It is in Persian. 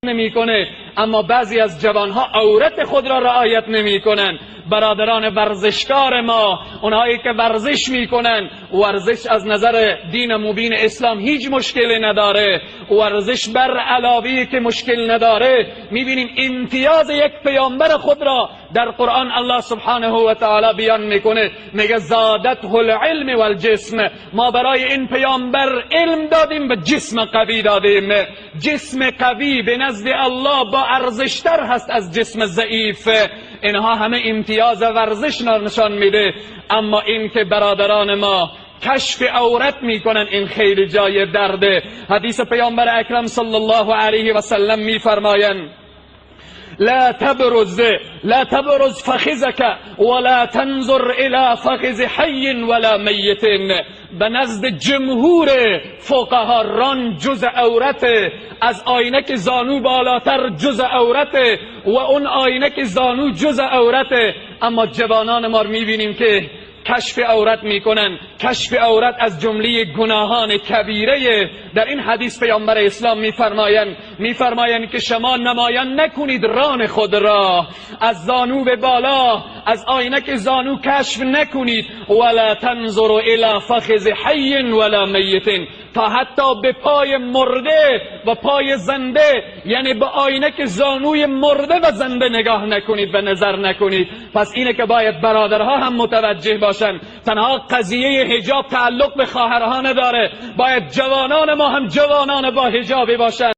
نمیکنه، اما بعضی از جوانها عورت خود را رعایت نمیکنن. برادران ورزشکار ما، اونهایی که ورزش میکنن، ورزش از نظر دین مبین اسلام هیچ مشکلی نداره. ورزش بر علاوه که مشکل نداره، میبینیم امتیاز یک پیامبر خود را در قرآن الله سبحانه و تعالی بیان میکنه. میگه زادته العلم والجسم. ما برای این پیامبر علم دادیم و جسم قوی دادیم. جسم قوی به نزد الله با ارزشتر هست از جسم ضعیف. اینها همه امتیاز ورزش نشان میده. اما این که برادران ما کشف عورت میکنن، این خیلی جای درده. حدیث پیامبر اکرم صلی الله علیه و سلم میفرمایند لا تبرز فخذك ولا تنظر الى فخذ حي ولا میت. به نزد جمهور فقها ران جز عورت، از آینک زانو بالاتر جز عورت و اون آینک زانو جز عورت. اما جوانان ما میبینیم که کشف عورت میکنن. کشف عورت از جمله گناهان کبیره. در این حدیث پیامبر اسلام میفرمایند که شما نمایان نکنید ران خود را، از زانو به بالا، از آینک زانو کشف نکنید. ولا تنظر الى فخذ حی ولا میت، تا حتی به پای مرده و پای زنده، یعنی به آینک زانوی مرده و زنده نگاه نکنید و نظر نکنید. پس اینه که باید برادرها هم متوجه باشن. تنها قضیه حجاب تعلق به خواهرها نداره، باید جوانان ما هم جوانان با حجابی باشن.